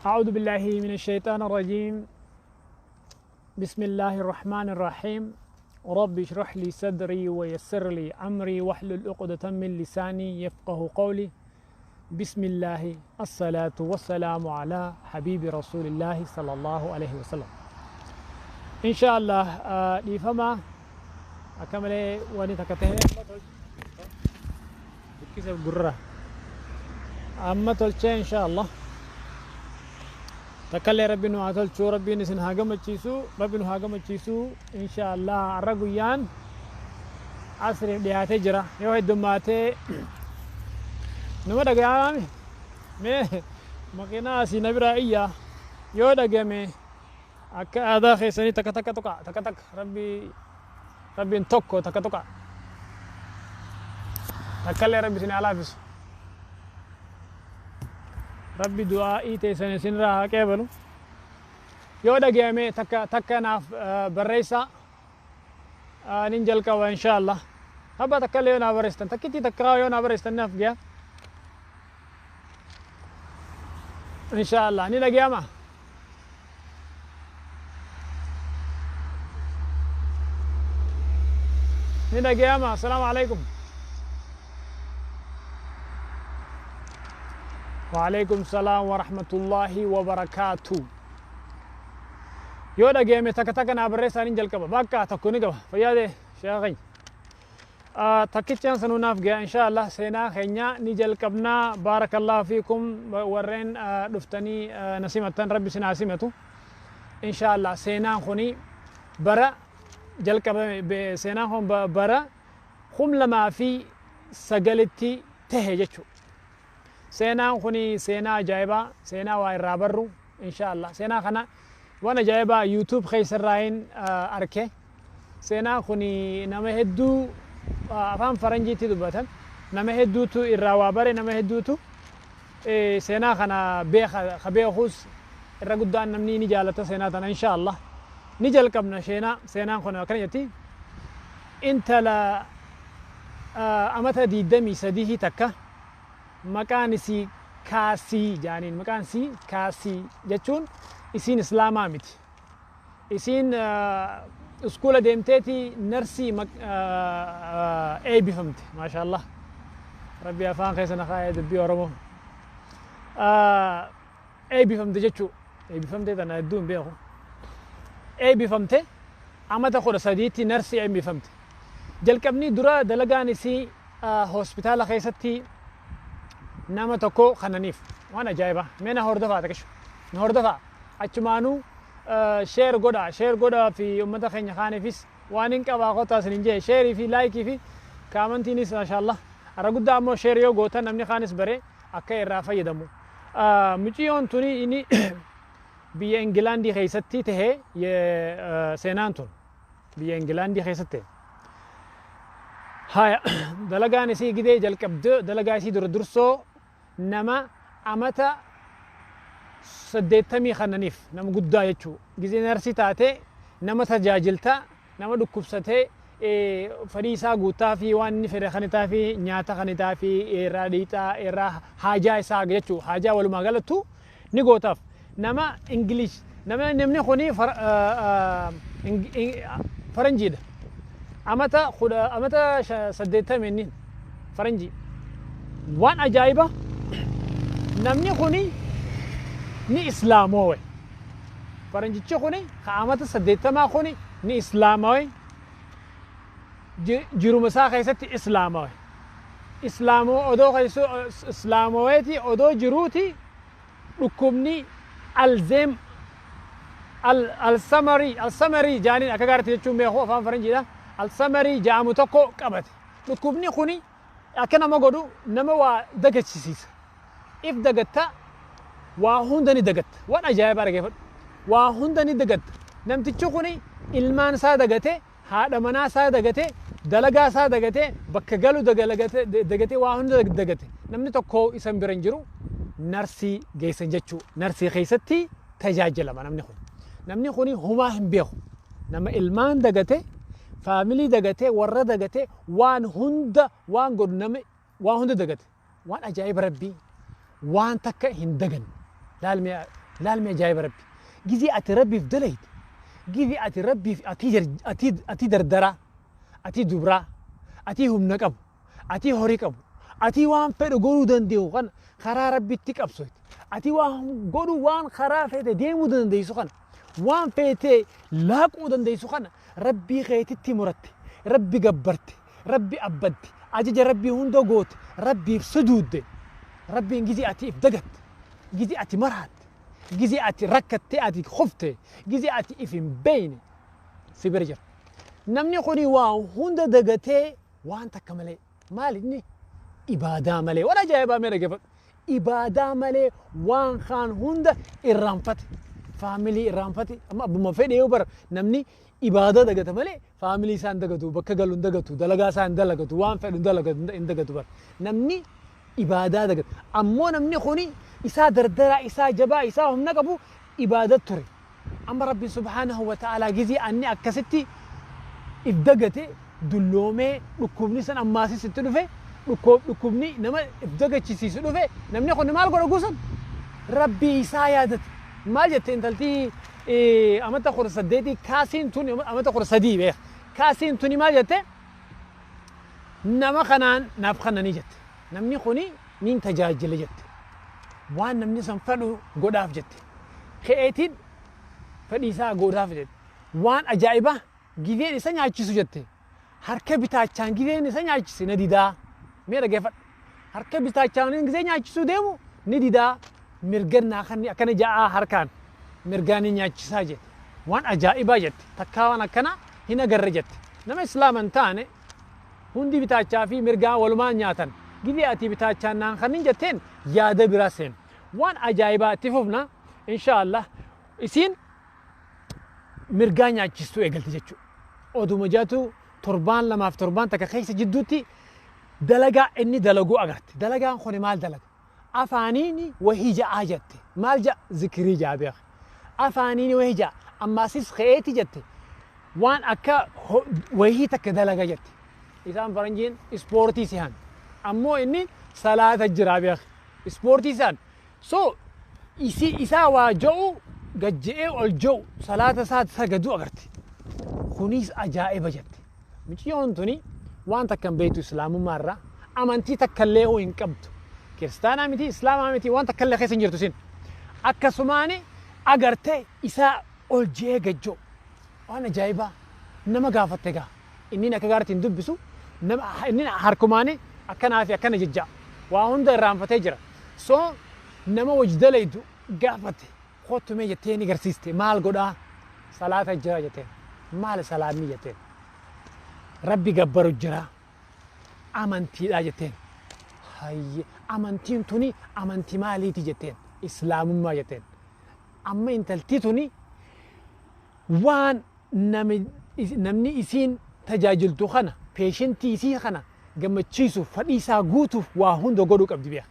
أعوذ بالله من الشيطان الرجيم. بسم الله الرحمن الرحيم. رب اشرح لي صدري ويسر لي أمري واحلل عقدة من لساني يفقه قولي. بسم الله، الصلاة والسلام على حبيب رسول الله صلى الله عليه وسلم. إن شاء الله dhiifama akka malee wani takka ta'e buqqisa gurra amma tolchee إن شاء الله. Takkallee rabbi nu haa tolchuu, rabbiin isin haa gammachiisu, rabbi nu haa gammachiisu إن شاء الله. Har'a guyyaan asriif dhiyaatee jira. Yoo heddummaatee nama dhaga'ame, mee makiinaa asii na biraa iyyaa. Yoo dhagame akka aadaa keessanii takka takka tuqa, takka takka. Rabbi, rabbiin tokko takka tuqa. Takkallee rabbi isin haa laafisu, rabbi du'aa'ii teessan isinirraa haa qeebalu. Yoo dhaga'ame takka takka naaf barreessaa, nin jalqaba إن شاء الله. Habba takkallee yoo naa barreessitan, takkitti takka yoo naa barreessitan naaf ga'a إن شاء الله. Ni dhaga'ama? Ni dhaga'ama? السلام عليكم. وعليكم السلام ورحمة الله وبركاته. Yoo dhaga'ame takka takka naa barreessaa, nin jalqaba. Bakka tokko ni qaba. Fayyaade sheekhay. Takkichaan sanuu naaf ga'a إن شاء الله. Seenaa keenya ni jalqabnaa. بارك الله فيكم. Warreen dhuftanii na simattan, rabbi isin haa simatu إن شاء الله. Seenaan kuni bara jalqabame, seenaan kun bara 2009tti tahe jechuudha. Seenaan kuni seenaa ajaa'ibaa, seenaa waa irraa barru إن شاء الله. Seenaa kana waan ajaa'ibaa YouTube keessarraayin arke. Seenaan kuni nama hedduu afaan faranjiitti dubbatan, nama hedduutu irraa waa bare, nama hedduutu seenaa kana beeka. Ka beekus irra guddaan namni ni jaalata seenaa tana. إن شاء الله ni jalqabna seenaa. Seenaan kun akkana jetti: intala amata 23 takka, maqaan isii Kaasii jaaniin. Maqaan isii Kaasii jechuun isiin islaamaa miti. Isiin iskuula deemteeti narsii eebbifamte. ما شاء الله, rabbi afaan keessa na kaayee dubbii Oromoo. Eebbifamte jechuu, eebbifamte tana hedduu hin beeku. Eebbifamte, amata 13tti narsii eebbifamte. Jalqabni dura dalagaan isii hospitaala keessatti nama tokko kananiif. Waan ajaa'ibaa, mee na hordofaa, takishu na hordofaa. Achumaanuu share godhaa, share godhaa fi ummata keenya kaaniifis waan hin qabaa kottaa isin jee. Share fi like fi commentiinis ما شاء الله. Har'a guddaa ammoo share yoo gootan namni kaanis bare akka irraa fayyadamu. Mucayyoon tuni inni biyya Ingilaandii keessatti tahee, seenaan tun biyya Ingilaandii keessatti tahe. Haya, dalagaan isii gidee jalqabde, dalagaa isii dura dursoo nama amata 80 kananiif, nama guddaa jechuu. Gizee narsii taate nama tajaajilta, nama dhukkubsatee fedhii isaa guutaa fi waan inni fedhe kan fi nyaata kan fi irraa dhiixaa, irraa haajaa isaa jechuu, haajaa walumaa galattu ni gootaaf. Nama English, nama namni kuni faranjiidha. Amata 80 inni faranjii. Waan ajaa'iba, namni kuni ni islaamoowe. Faranjichi kuni ka amata 80 kuni ni islaamoowe. Jiruma isaa keessatti islaamoowe. Islaamoo odoo keessu islaamoweeti odoo jiruuti dhukkubni Alzheimerii jaaniin, akka gaariitti jechuun beeku afaan faranjiidha. Alzheimerii jaamu tokko qabate. Dhukkubni kuni akka nama godhu nama waa dagachisiisa. If dagatta, waa hunda ni dagatta. Waan ajaa'ibaa dhaggeeffadhu. Waa hunda ni dagatta. Namtichi kuni ilmaan isaa dagate, haadha manaa isaa dagate, dalagaa isaa dagate, bakka galu dagate, waa hunda dagate. Namni tokko isan bira hin jiru. Narsii geessan jechuu. Narsii keessatti tajaajilama namni kun. Namni kuni humaa hin beeku. Nama ilmaan dagate, family dagate, warra dagate, waan hunda waan godhu, nama waan hunda dagate. Waan ajaa'iba Rabbii, waan takka hin daganne. Laalmee, laalmee, ajaa'iba Rabbii. Gizee ati Rabbiif dalayte, gizee ati Rabbiif ati dardaraa, ati dubraa, ati humna qabu, ati horii qabu, ati waan fedhu godhuu danda'u kana karaa Rabbitti qabsoite, ati waan godhu, waan karaa fedhe deemuu dandeessu kana, waan feete laaquu dandeessu kana Rabbii keetitti muratte, Rabbi gabbarte, Rabbi abbadde, ajaja Rabbii hunda goote, Rabbiif sujuudde. Rabbiin gizee ati if dagatte, gizee ati maraatte, gizee ati rakkatte, ati kufte, gizee ati if hin beeyne si bira jira. Namni kuni waa hunda dagatee waan takka malee, maal inni? Ibaadaa malee. Waan ajaa'ibaa, mee dhaggeeffadhu. Ibaadaa malee waan kaan hunda irraanfate. Family irraanfate. Amma abbuma fedhe yoo bara namni ibaadaa dagata malee family isaa hin dagatu, bakka galu hin dagatu, dalagaa isaa hin dalagatu, waan fedhu hin dalagatu, hin dagatu bara. Namni ibaadaa dagata. Ammoo namni kuni isaa dardaraa, isaa jabaa, isaa humna qabu ibaadaa ture. Amma Rabbi subhaanahu wa ta'aalaa gizee anni akkasitti if dagate, dulloomee, dhukkubni san ammaasis itti dhufe, dhukkubni nama if dagachisiisu dhufe, namni kun maal godha guusan? Rabbii isaa yaadate. Maal jette intaltii amata 18 kaasiin tun? Amata 13 beeka. Kaasiin tuni maal jette? Nama kanaan naaf kannanii jette. Namni kuni nin tajaajila jette. Waan namni san fedhu godhaaf jette. Ka'eetiin fedhii isaa godhaaf jette. Waan ajaa'ibaa, gizeen isa nyaachisu jette. Harka bitaachaan gizeen isa nyaachise na didaa. Mee dhaggeeffadhu. Harka bitaachaan gizee nyaachisuu deemu ni didaa. Mirgannaa kan akkana ja'aa harkaan mirgaan ni nyaachisaa jette. Waan ajaa'ibaa jette. Takkaa waan akkana hin agarre jette. Nama Islaama hin taane hundi bitaachaa fi mirgaa walumaan nyaatan. Gizee ati bitaachaan naan kannin jetteen yaada biraa seenu. Waan ajaa'ibaa itti fufna inshaallah. Isiin mirgaa nyaachistuu eegalte jechuudha. Oduma jaatu torbaan lamaaf torbaan takka keessa jidduutti dalagaa inni dalaguu agarte. Dalagaan kun maal dalaga? Afaaniin wahii ja'aa jette. Maal ja'a? Zikirii ja'a beeka. Afaaniin wahii ja'a. Ammaasis ka'eeti jette. Waan akka wahii takka dalaga jette. Isaan faranjiin ispoortii sihan. Ammoo inni salaata jira beeka. Ispoortii isaan. So isi isaa waa ja'u gajje'ee ol ja'u, salaata isaa sagaduu agarte. Kunis ajaa'iba jette. Miciyyoon tuni waan takka hin beektu Islaamummaa irraa, amantii takka illee hin qabdu. Kiristaanaa miti, Islaamaa miti, waan takka illee keessa hin jirtu isin. Akkasumaani agarte isaa ol je'ee gajja'u. Waan ajaa'ibaa nama gaafatte gaa. Inni akka gaariitti hin dubbisu, nama inni harkumaani akkanaa fi akkana jejja'a. Waa hunda irraanfatee jira. So nama wajji dalaydu gaafate. Kottu mee jettee ni garsiiste. Maal godhaa? Salaata jira jetteen. Maali salaanni jetteen? Rabbi gabbaru jira. Amantiidha jetteen. Hayye, amantiin tuni amantii maaliiti jetteen? Islaamummaa jetteen. Amma intaltii tuni waan namni isiin tajaajiltu kana, patientii isii kana gammachiisuuf, fedhii isaa guutuuf waa hunda godhuu qabdi beeka.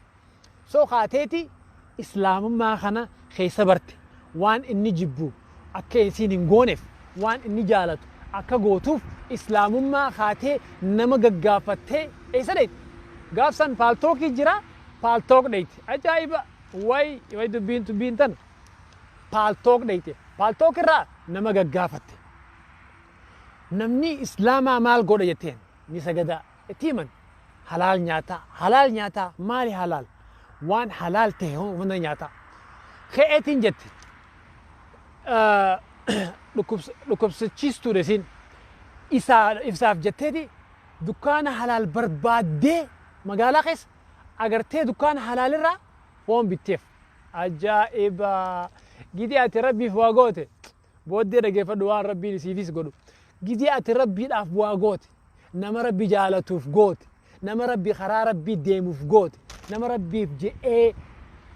So kaateeti Islaamummaa kana keessa barte. Waan inni jibbu akka isiin hin gooneef, waan inni jaalatu akka gootuuf Islaamummaa kaatee nama gaggaafattee eessa dheeyte? Gaafsan Paltalkii jira, Paltalk dheeyte. Ajaa'iba! Way way, dubbiin dubbiin tana. Paltalk dheeyte. Paltalk irraa nama gaggaafatte. Namni Islaamaa maal godha jetteen? Ni sagadaa. Itti himan. Halaal nyaataa. Halaal nyaataa. Maali halaal? Waan halaal ta'e hunda nyaataa. Ka'eetiin jette. Dhukkubsachiistuudha isiin. Isaa ibsaaf jetteeti dukkaana halaal barbaaddee magaalaa keessa agartee dukkaana halaalirraa foon bitteef. Ajaa'iba! Gidee ati Rabbiif waa goote, booddee dhageeffadhu waan Rabbiin isiifis godhu. Gidee ati Rabbiidhaaf waa goote, nama Rabbi jaalatuuf goote, nama Rabbi karaa Rabbii deemuuf goote, nama Rabbiif je'ee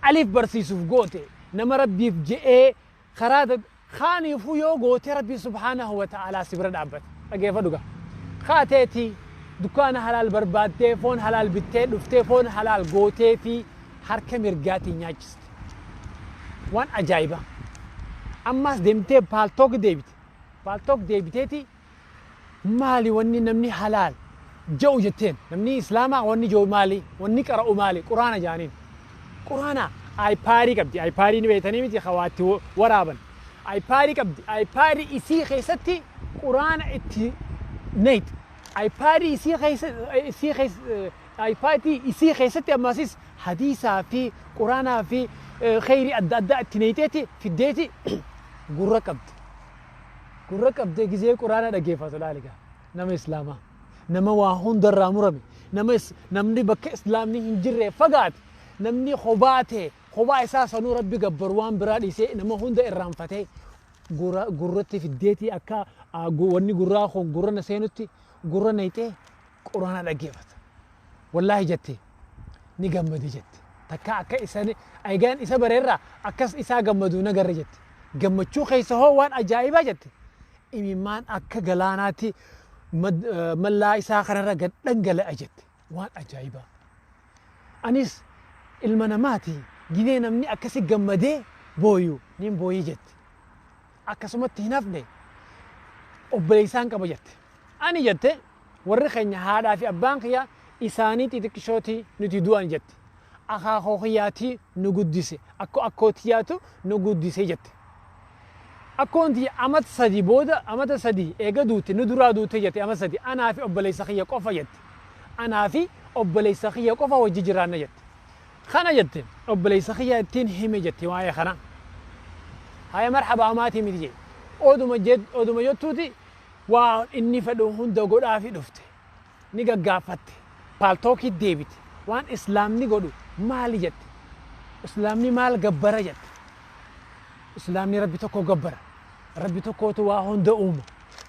aliif barsiisuuf goote, nama Rabbiif je'ee Karaa kaaniifuu yoo gootee Rabbi subhaanahu wa ta'aalaa si bira dhaabbata. Dhageeffadhu gaa. Kaateeti dukkaana halaal barbaaddee, foon halaal bittee dhuftee, foon halaal gootee fi harka mirgaatiin nyaachiste. Waan ajaa'ibaa. Ammas deemtee Paltalk deebite. Paltalk deebiteeti maali wanni namni halaal je'u jetteen? Namni Islaamaa wanni je'u maali? Wanni qara'u maali? Quraana jaaniin. Quraana iPadii qabdi. iPadii ni beektanii miti hawaatti waraaban. iPadii qabdi. iPadii isii keessatti quraana itti neeyit. iPadii isii keessatti ammasis hadiisaa fi quraanaa fi kheyrii adda addaa itti neeyiteeti fiddeeti gurra qabdi. Gurra qabdee gizee quraana dhageeffatu laaligaa nama Islaamaa. Nama waa hundarraa murame. Nama namni bakka Islaamni hin jirre fagaate. Namni kophaa ta'e, kophaa isaa sanuu Rabbi gabbaru, waan biraa dhiisee, nama hunda irraanfatee, gurratti fiddeetii akka wanni gurraa kun gurra na seenutti gurra nayxee quraana dhaggeeffata. Wallaahi jette, ni gammade jette. Takka akka isa egaan isa bareerraa akkas isaa gammaduu nagarre jette. Gammachuu keessa hoo waan ajaa'ibaa jette. Imimmaan akka galaanaatti mallaa isaa kanarra gad dhangala'a jette. Waan ajaa'ibaa. Anis ilma namaati, gidee namni akkasi gammadee booyu nin booyee jette. Akkasumatti hin hafne, obboleessaan qaba jette. Ani jette, warri keenya haadhaa fi abbaan kiyya isaanii xixiqqishootii nuti du'an jette. Akaakoo kiyyaatii nu guddise. Akko akkootiyaatu nu guddise jette. Akkoon tiyya amata 3 booda, amata 3 eega duute, nu duraa duute jette, amata 3 anaa fi obboleessa kiyya qofa jette. Anaa fi obboleessa kiyya qofa wajji jiraanna jette. Kana jette, obboleessa kiyya ittiin hime jette waa'ee kana. Haya, marhaba, amaatii miti jedhe. Oduma jettuuti waa inni fedhu hunda godhaafi dhufte. Ni gaggaafatte. Paltalkii deebite. Waan Islaamni godhu maali jette? Islaamni maal gabbara jette? Islaamni Rabbi tokko gabbara. Rabbi tokkootu waa hunda uuma.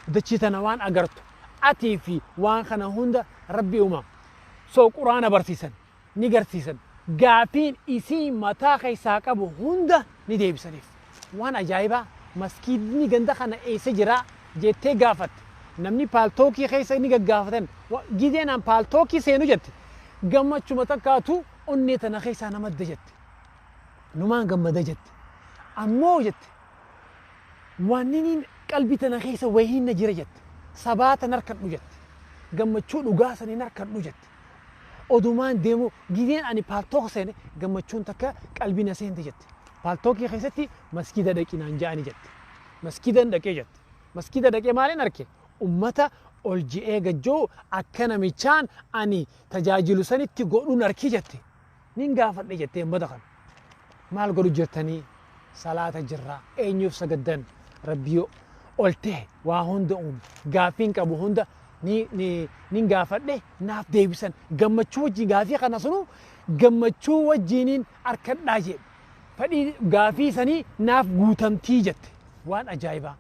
Dachii tana waan agartu, atii fi waan kana hunda Rabbi uuma. So quraana barsiisan, ni garsiisan. Gaafiin isii mataa keessaa qabu hunda ni deebisaniif. Waan ajaa'ibaa, maskiidni ganda kana eessa jira jettee gaafatte. Namni Paltalkii keessa ni gaggaafatan. Gizeen an Paltalkii seenu jette, gammachuma takkaatu onnee tana keessaa nama madda jette. Numaan gammada jette. Ammoo jette, waan inni qalbii tana keessa wayiin na jira jette. Sabaatan harkadhu jette. Gammachuu dhugaa saniin harkadhu jette. Odumaan deemu gizeen ani Paltalk seene gammachuun takka qalbii na seente jette. Paltalkii keessatti maskiida dhaqinaan ja'ani jette. Maskiidan dhaqee jette. Maskiida dhaqee maaliin arke? Ummata ol ji'ee gajjoo akka namichaan ani tajaajilu sanitti godhuun arkii jette. Nin gaafadhe jette ummata kana. Maal godhu jirtanii? Salaata jirra. Eenyuuf sagaddan? Rabbii ol ta'e waa hunda uume. Gaaffiin qabu hunda ni ni nin gaafadhe, naaf deebisan. Gammachuu wajjin gaafii kana sunu gammachuu wajjiniin arkadhaa jedhe. Fedhii gaafii sanii naaf guutamtii jette. Waan ajaa'ibaa.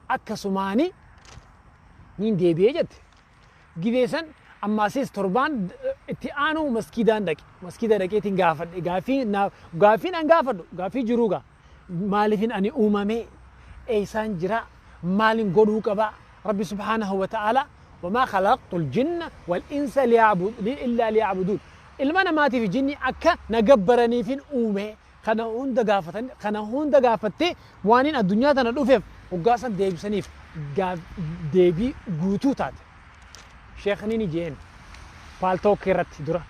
Akkasumaani nin deebi'ee jette. Gidee san ammaasis torbaan itti aanu maskiidaan dhaqe. Maskiida dhaqeetiin gaafadhe. Gaafii gaafiin an gaafadhu gaafii jiruu gaa. Maaliifin ani uumame? Eessaan jira? Maalin godhuu qaba? Rabbi subhaanahu wa ta'ala وما خلقت الجن والإنس إلا ليعبدون. Ilma namaatiif jinni akka na gabbaraniifin uume. Kana hunda gaafatan, kana hunda gaafattee waaniin addunyaa tana dhufeef hoggaasan deebisaniif deebii guutuu taate. Sheekni ni jeen Paltalk irratti dura.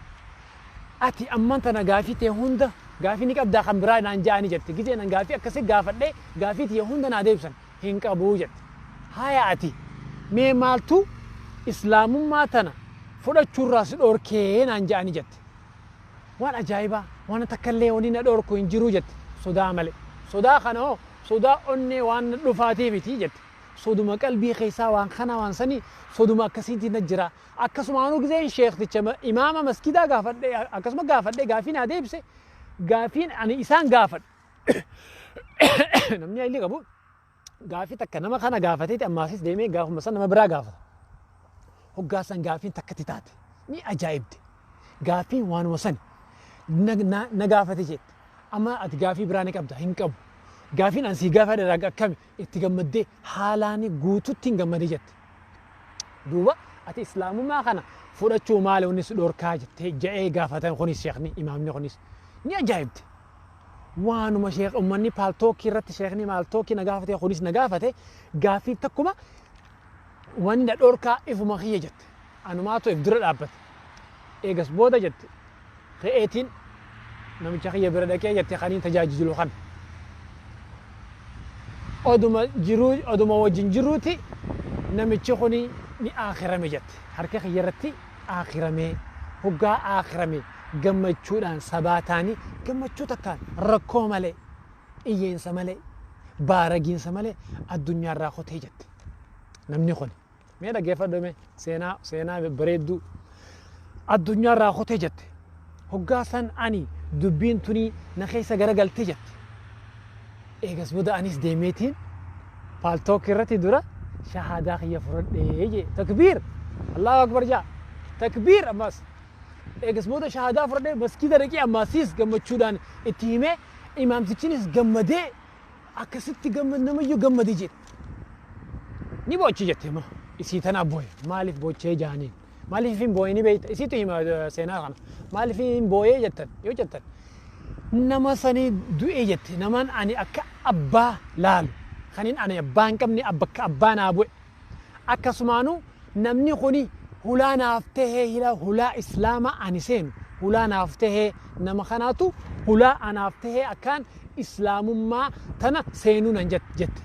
Ati amman tana gaafii ta'e hunda gaafii ni qabdaa kan biraa naan ja'ani jette. Gizee nan gaafii akkasii gaafadhee gaafii tiyya hunda naa deebisan, hin qabuu jette. Haya, ati mee maaltu Islaamummaa tana fudhachuurraa si dhorkee naan ja'ani jette. Waan ajaa'ibaa, waan takka illee wanni na dhorku hin jiru jette, sodaa malee. Sodaa kana hoo, sodaa onnee waan na dhufaatii miti jette. Soduma qalbii keessaa waan kana waan sanii soduma akkasiitti na jira. Akkasumaanuu gizeen sheekticha imaama maskiidaa gaafadhe, akkasuma gaafadhe, gaafii naa deebise, gaafiin ani isaan gaafadhe. Namni ayilii qabu gaafii takka nama kana gaafateeti ammaasis deemee gaafuma san nama biraa gaafata. Hoggaa san gaafiin takkatti taate ni ajaa'ibde. Gaafiin waanuma sani na gaafate jette. Amma ati gaafii biraa ni qabda? Hin qabu. Gaafiin an sii gaafadhe akkami itti gammaddee haalaan guututti hin gammadee jette. Duuba ati islaamummaa kana fudhachuu maali wanni si dhorkaa jettee ja'ee gaafatan kunis sheekni imaamni kunis ni ajaa'ibte. Waanuma sheek ummanni paaltookii irratti sheekni maaltookii na gaafate kunis na gaafate gaafii takkuma wanni na dhorkaa ifuma kiyya jette. Anumaatu if dura dhaabbate. Eegas booda jette re'eetiin namicha kiyya bira dhaqee jette kaniin tajaajilu kana. Oduma jiruu oduma wajjin jiruuti namichi kuni ni aakhirame jette. Harka kiyya irratti aakhirame hoggaa aakhirame gammachuudhaan sabaataanii gammachuu takkaan rakkoo malee iyyeensa malee baaragiinsa malee addunyaarraa kotee jette. Namni kun mee dhaggeeffadhu mee seenaa seenaa bareedduu addunyaarraa kotee jette. Hoggaa san ani dubbiin tunii na keessa garagaltee jette. Eegas booda anis deemeetiin paaltook irratti dura shahaadaa kiyya fudhadhee jee takbiir Allahu akbar jaa takbiir ammas eegas booda shahaadaa fudhadhee maskiida dhaqee ammaasiis gammachuudhaan itti himee imaamtichinis gammadee akkasitti gammad namayyuu gammadee jedhe. Ni boochi jette immoo isii tana booye maaliif boochee jaaniin maaliif hin booye ni beekta isiitu hima seenaa kana maaliif hin booyee jettan yoo jettan nama sanii du'ee jette namaan ani akka abbaa laalu kanin ani abbaa hin qabne bakka abbaa naa bu'e akkasumaanuu namni kuni hulaa naaf tahee hila hulaa islaama ani seenu hulaa naaf tahee nama kanaatu hulaa anaaf tahee akkaan islaamummaa tana seenuu nan jette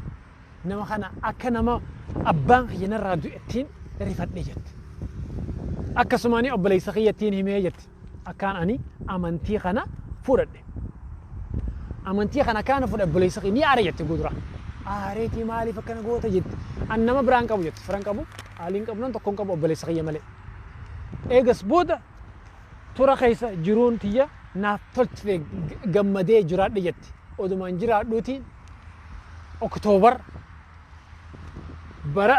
nama kana akka nama abbaan kiyya narraa du'ettiin rifadhe jette akkasumaanii obboleessa kiyyattiin himee jette akkaan ani amantii kana fudhadhe amantii kana akkaan fudhadhe obboleessa kiyya ni aare jette gudura aareetii maaliif akkana goota jette an nama biraan qabu jette firan qabu haaliin qabu nan tokkoon qabu obboleessa kiyya malee eegas booda tura keessa jiruun tiyya naaf tolchite gammadee jiraadhe jette odumaan jiraadhuutiin Oktoobar bara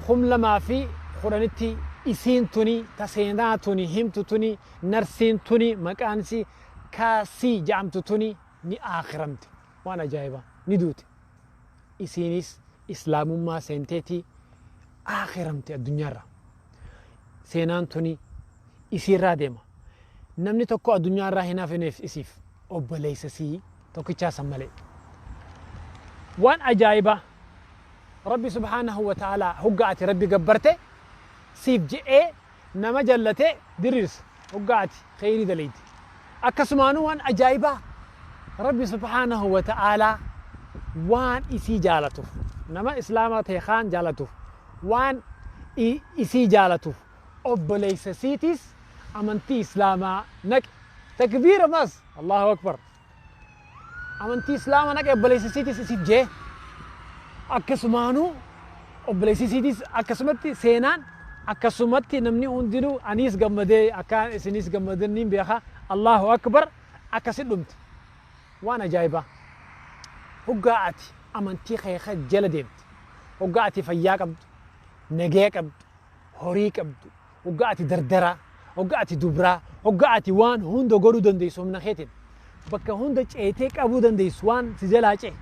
2010tti isiin tuni ta seenaa tuni himtu tuni narsiin tuni maqaan isii kaasii jedhamtu tuni ni aakiramte waan ajaa'ibaa ni duute isiinis islaamummaa seenteetii aakiramte addunyaarra seenaan tuni isiirraa deema namni tokko addunyaarraa hin hafineef isiif obboleessa sii tokkichaa san malee waan ajaa'ibaa rabbi subhaanahu wa ta'aalaa hoggaa ati rabbi gabbarte siif je'ee nama jallatee diriirsa hoggaa ati kheyrii dalayde akkasumaanuu waan ajaa'ibaa rabbi subhaanahu wa ta'aalaa waan isii jaalatuuf nama islaamaa ta'e kaan jaalatuuf waan isii jaalatuuf obboleessa siitiis amantii islaamaa naqe takbiir ammas Allahu akbar amantii islaamaa naqe obboleessa siitiis isiif jee akkasumaanuu obboleessi siitiis akkasumatti seenaan akkasumatti namni hundinuu aniis gammadee akka isinis gammadaniin beeka Allahu akbar akkasi dhumte waan ajaa'ibaa hoggaa ati amantii kee jala deemte hoggaa ati fayyaa qabdu nagaya qabdu horii qabdu hoggaa ati dardaraa hoggaa ati dubraa hoggaa ati waan hunda godhuu dandeessu humna keetiin bakka hunda ceetee qabuu dandeessu waan si jalaa ce'e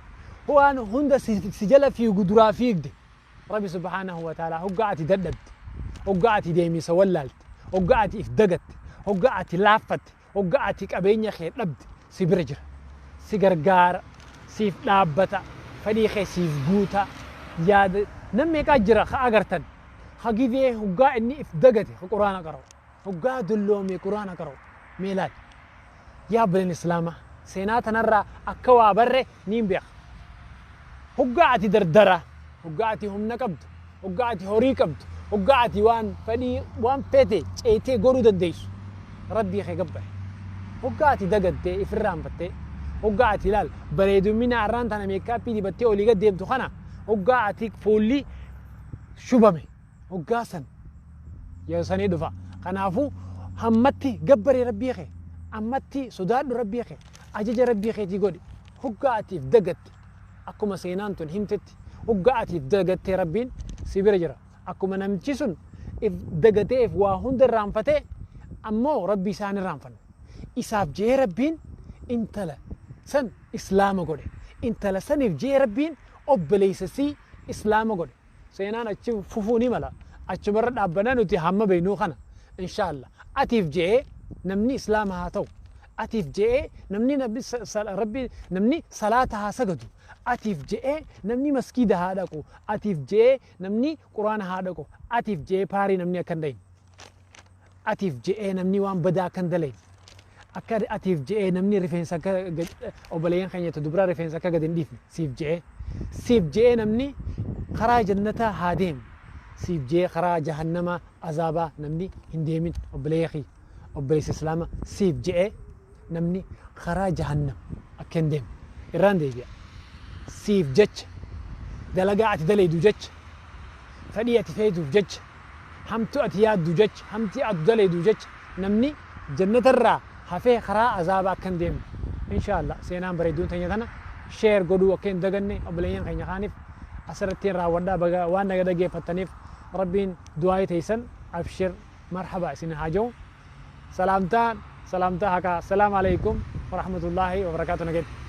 waan hunda si jala fiigu duraa fiigde rabbi subhaanahu wa ta'aalaa hoggaa ati dadhabde hoggaa ati deemisa wallaalte hoggaa ati if dagatte hoggaa ati laaffatte hoggaa ati qabeenya kee dhabde si bira jira si gargaara siif dhaabbata fedhii kee siif guuta yaada nam meeqaa jira ka agartan ka gizee hoggaa inni if dagate ka quraana qara'u hoggaa dulloome quraana qara'u mee laal yaa obboleen islaamaa seenaa tanarraa akka waa barre niin beeka hoggaa ati dardara hoggaa ati humna qabdu hoggaa ati horii qabdu hoggaa ati waan fedhii waan feete ceetee godhuu dandeessu rabbii kee gabbare hoggaa ati dagattee ifirraanfattee hoggaa ati ilaal bareedumina arraan tana meekaappii dibattee olii gad deemtu kana hoggaa ati fuulli shubame hoggaa san yeroo sanii dhufa kanaafuu hammatti gabbaree rabbii kee ammatti sodaadhu rabbii kee ajaja rabbii keetii godhi hoggaa ati if dagatte akkuma seenaan tun himtetti hoggaa ati if dagattee rabbiin si bira jira akkuma namichi sun if dagatee if waa hunda irraanfatee ammoo rabbi isaan irraanfanne isaaf jee rabbiin intala San Islaama godhe. Intala saniif jee Rabbiin obboleessa isii Islaama godhe. Seenaan achi fufuu ni mala. Achumarra dhaabbanaa nuti hamma beeknuu kana. Inshaallah. Atiif je'ee namni Islaama haa ta'u. Atiif je'ee namni Rabbi namni salaata haa sagadu. Atiif je'ee namni maskiida haa dhaqu. Atiif je'ee namni Quraana haa dhaqu. Atiif je'ee paarii namni akka hin dhayne. Atiif je'ee namni waan badaa akka hin dalayne. Akka atiif je'ee namni rifeensa akka obboleeyyan keenya dubraa rifeensa akka gadi hin dhiifne siif je'ee. Siif je'ee namni karaa jannataa haa deemu. Siif je'ee karaa jahannamaa azaabaa namni hin deemin, obboleeyya kiyya. Obboleessa Islaama, siif je'ee namni karaa jahannam akka hin deemne. Irraan deebi'a. Siif jecha, dalagaa ati dalaydu jecha, fedhii ati feetuuf jecha, hamtuu ati yaaddu jecha, hamtii ati dalaydu jecha namni jannatarraa hafee karaa azaabaa akka hin deemne. Inshaallah, seenaan bareedduun teenya tana share godhuu akka hin daganne obboleeyyan keenya kaaniif. Asirratti raawwadhaa. Baga waan naga dhaggeeffattaniif Rabbiin du'aayii teessan abshir marhaba isin haa jiru. Salaamtaan salaamtaa haqaa. Assalaamu alaikum warahmatullaahi wabarakaatu. Nageenya.